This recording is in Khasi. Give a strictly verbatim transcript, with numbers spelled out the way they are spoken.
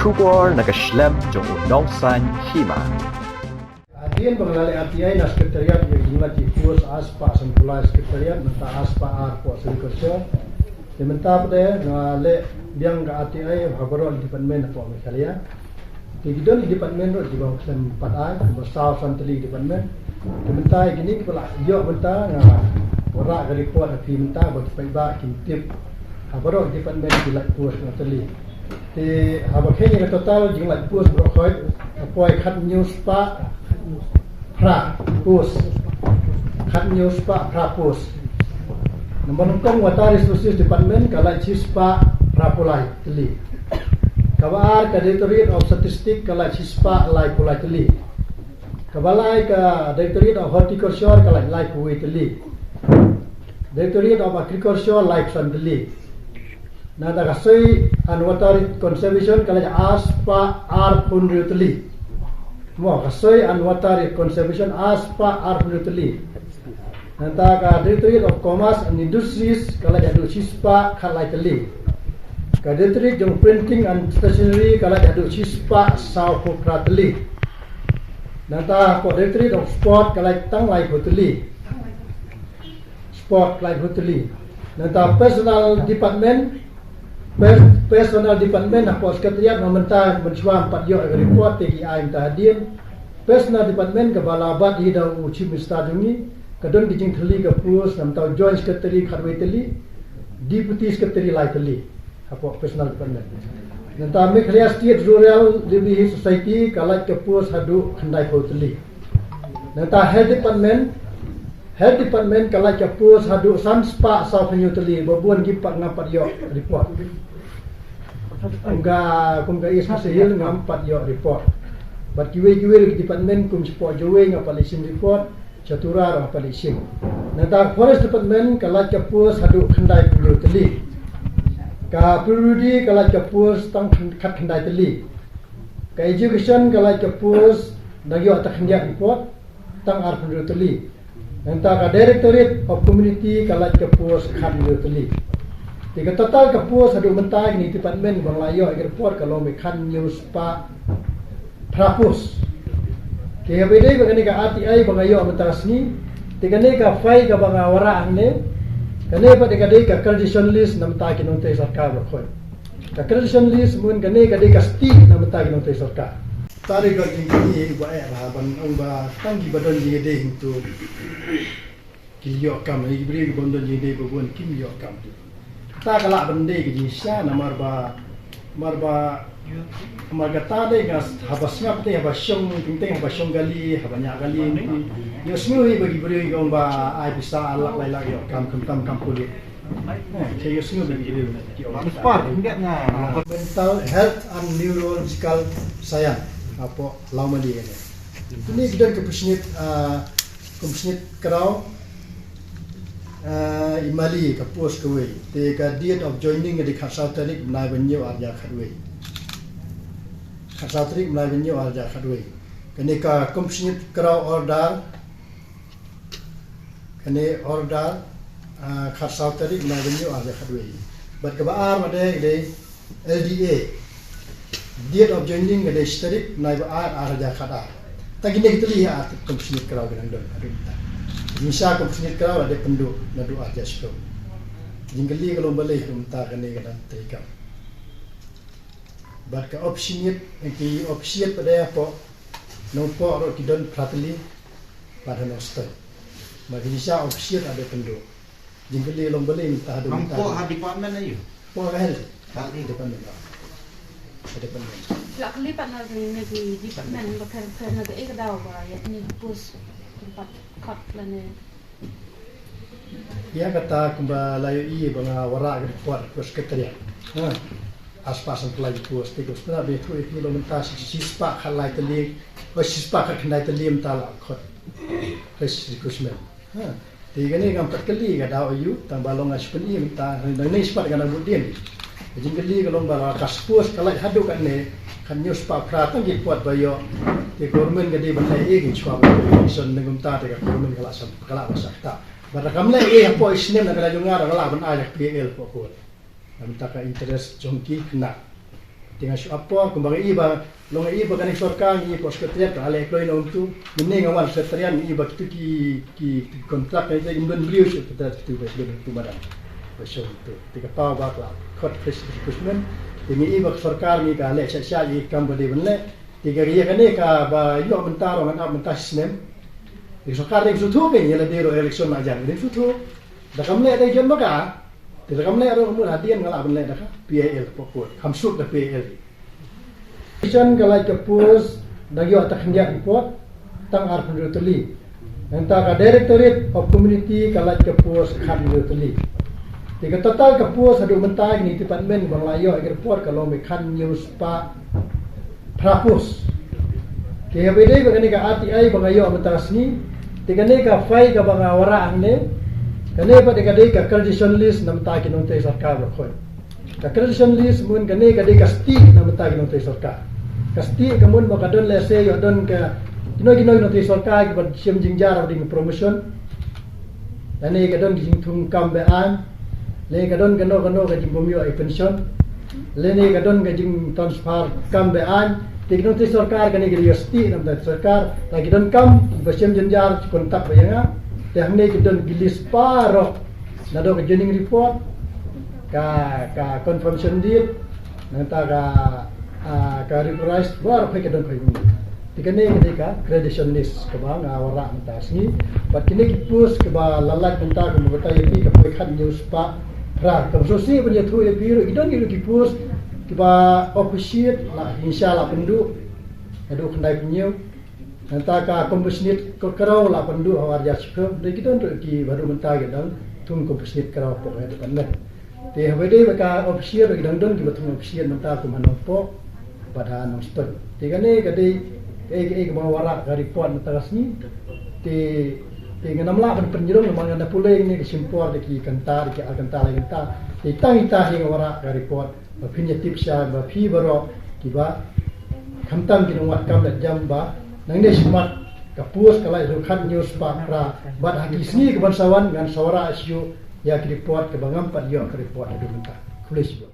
Khubor na ka shlem jong u nongsan hima. Hadien ba nga la leh R T I na Secretariat, ïa ka jingleit post ar spah sanphew lai Secretariat, mynta ar spah arphew Agriculture. Te mynta pat de nga leh biang ka R T I ha baroh ki department hapoh Meghalaya. Te ki don ki department ruh kiba khlem pat ai, ba saw san tylli ki department. Te mynta ïa kine kiba la ïoh mynta nga wanrah ka report ha phi mynta ba ki paidbah kin tip ha baroh ki department ki leit post nga tylli. Te haba kheiñ ïa ka total jingleit post baroh khoit, ka poi khathynñiew spah phra post. Khathynñiew spah phra post. Namar nyngkong Water Resources Department ka leit shi spah phraphew lai tylli. Kaba ar ka Directorate of Statistics ka leit shi spah laiphew lai tylli. Kaba lai ka Directorate of Horticulture ka leit laiphew wei tylli. Directorate of Agriculture laiphew san tylli. Nangta ka Soil and Water Conservation ka leit ar spah arphew hynriew tylli. Mo, ka Soil and Water Conservation ar spah arphew hynriew tylli. Nangta ka Directorate of Commerce and Industries ka leit haduh shi spah khatlai tylli. Ka Directorate jong Printing and Stationery ka leit haduh shi spah sawphew phra tylli. Nangta ka Directorate of Sport ka leit tang laiphew tylli. Sport, laiphew tylli. Nangta Personnel Department, per-, Personnel Department hapoh Secretariat, mynta mynshuwa ngam pat ïoh ka report, te ki ai mynta hadien. Personnel Department kaba la bat hi da u Chief Minister jong ngi, ka don ki jingthylli ka post, nangta u Joint Secretary khatwei tylli, Deputy Secretary lai tylli hapoh Personnel Department. Nangta Meghalaya State Rural Livelihood Society ka leit ka post haduh khyndaiphew tylli. Nangta Health Department, Health Department ka leit ka post haduh san spah sawphew hynñiew tylli, ba bun ki pat ngam pat ïoh report. Kum ka, kum ka East Khasi Hills ngam pat ïoh report. Bad kiwei kiwei ki department kum shapoh Jowai ngam pat leit shim report. Sha Tura ruh pat leit shim. Nangta Forest Department ka leit ka post haduh khyndaiphew hynñiew tylli. Ka P W D ka leit ka post tang khat khyndai tylli. Ka Education ka leit ka post, nang ïoh tang khyndiat report, tang arphew hynriew tylli. Nangta ka Directorate of Community ka leit ka post khathynñiew tylli. Te ka total ka post haduh mynta kine ki department ba nga la ïoh ïa ka report ka long ba khathynñiew spah phra post. Te haba ïadei bad kane ka R T I ba nga ïoh mynta ka sngi, te kane ka file kaba nga wanrah hangne, kane pat ka dei ka graduation list na bynta ki nongtrei sorkar baroh khoit. Ka graduation list, mut kane ka dei ka stick na bynta ki nongtrei sorkar. Te dei ka jingkylli ba eh ba ban ong ba tang kiba don jingïadei hangto ki ïoh kam, ki briew ki bym don jingïadei ba bun kim ïoh kam. Kata ka lah ban dei ka jingshisha namar ba, namar ba, namar kata dei ka haba sngap te, haba shong teng teng, haba shong kali, haba ñiah kali. Ïohsngew hi ba ki briew ki ong ba ai pisa ar lak lai lak ïoh kam, khamtam kam pulit. Eh, te ïohsngew ba ki briew ki ong. Mental Health and Neurological Science hapoh Lawmali kane. Kine ki don ka pysnit, ah, ka pysnit kraw, ah, i Mali ka post kawei. Te ka date of joining ka dei khatsaw tarik bnai ba hynñiew ar hajar khatwei. Khatsaw tarik bnai ba hynñiew ar hajar khatwei. Kane ka pysnit kraw order, kane order, ah, khatsaw tarik bnai ba hynñiew ar hajar khatwei. Bad kaba ar ma dei, dei L D A. Date of joining ka dei shi tarik bnai ba ar ar hajar khatar. Tang kine ki tylli ar ka pysnit kraw ka dang don haduh mynta. Jingshisha ka pysnit kraw la dep pynduh naduh ar hajar shiphew. Jingkylli ka long balei haduh mynta kane ka dang trei kam. Bad ka officiate, ki officiate pat de hapoh Nongpoh ruh ki don phra tylli, bad ha Nongstoiñ. Ma ki jingshisha officiate la dep pynduh. Jingkylli long balei mynta haduh mynta. Nongpoh ha department aiu? Poh health. Ha department. Ha department. La kylli pat na ki, na ki department ba pher pher, na kaei ka daw ba ïa kine ki post kim pat khot lane. Ïa kata kumba la ïohi ba nga wanrah ka report ka Secretariat. Ha. Ar spah san phew lai ki post, te ka Secretariat ba ïathuh ïa ki long mynta shi, shi spah khatlai tylli, ba shi spah khatkhyndai tylli mynta la khot. Fresh recruitment. Ha. Te kane ngam pat kylli ka daw aiu, tang ba long nga shu pyni mynta, nangne shi pat ka dang bud dien. Ka jingkylli ka long ba la ka post ka lait haduh katne, khathynñiew spah phra tang ki post ba ïoh. Te government ka dei ban leh ei ei shuwa ba election ne kumta te ka government ka lah sam, ka lah ban sah kata. Bad lada kam leh ei ei hapoh i snem na ka la jong nga da ka lah ban ai da ka P A L hapoh court. Na bynta ka interest jong ki khynnah. Te nga shu ap por kumba nga i ba long nga i ba kane ka sorkar ngi i ba secretariat ka leh kloi na umtu. Mynne nga wan secretariat ngi i ba kitu ki ki ki kontrak ka i ba ym don briew shu secretariat kitu ba shu don tu madan. Ba shu tu. Te ka paw ba ka la khot fresh recruitment. Te ngi i ba ka sorkar ngi ka leh sha sha i kam ba dei ban leh. Te ka ïa kane kaba ïoh mynta ruh ngan ap mynta snem. Te ka sorkar dei shu thuh kein ïa lade ruh election marjan dei shu thuh. Da kam leh dei jon ba ka. Te da kam leh ruh mut hadien nga lah ban leh da ka P I L pokot. Kam suk da P I L. Mission ka lait ka post da ïoh ta khyndiat report tang arphew tylli. Nangta ka Directorate of Community ka lait ka post khathynriew tylli. Te ka total ka post haduh mynta kine department ba nga la ïoh ïa ka report ka long ba khathynñiew spah phra post. Te haba dei ba kane ka R T I ba nga ïoh mynta ka sngi. Te kane ka file kaba nga wanrah hangne. Kane pat dei ka dei ka graduation list na bynta ki nongtrei sorkar ba khoi. Ka graduation list mut kane ka dei ka stick na bynta ki nongtrei sorkar. Ka stick ka mut ba ka don lehse ïoh don ka kino kino ki nongtrei sorkar kiba shim jynjar ha ding promotion. Lane ka don ka jingthung kam be-aiñ. Lane ka don kano kano ka jingbym ïoh ïa pension. Lane ka don ka jingtransfer kam be-aiñ. Te ki nongtrei sorkar kane ka dei ka stick na bynta sorkar. Te ki don kam ba shim jynjar ki contact bad ïa nga. Te hangne ki don ki list baroh. Naduh ka joining report, ka ka confirmation deed, nangta ka ah, ka regularized baroh ka don ka. Te kane ka dei ka graduation list kaba nga wanrah mynta ka sngi. Bad kine ki post kaba la lait mynta ka mynta ïa ki ka poi khathynñiew spah phra. Kaba sngewsih ban ïathuh ïa phi ruh ki don ki ruh ki post kiba officiate la insha la pynduh. Haduh khyndai phew hynñiew. Nangta ka compassionate ka kraw la pynduh ha arhajar shiphew. Dei ki don ruh ki ba haduh mynta ki dang thung compassionate kraw pok ha department. Te haba dei ba ka officiate ruh ki dang don kiba thung officiate mynta kum ha Nongpoh bad ha Nongstoiñ. Te kane ka dei kaei kaei kaba nga wanrah ka report mynta ka sngi. Te te ngan ym lah ban pynjrong namar nga da pule kane ka shim por da ki kynta da ki ar kynta lai kynta. Te tang ita hi nga wanrah ka report. Ba phin ïa tip shai ba phi baroh kiba khamtam ki nongwad kam da jam ba nangne shakhmat ka post ka la ïa khathynñiew spah phra bad ha ki sngi kiban sa wan ngan sa wanrah shuh ïa ki report kaba ngam pat ïoh ka report haduh mynta. Khublei shibun.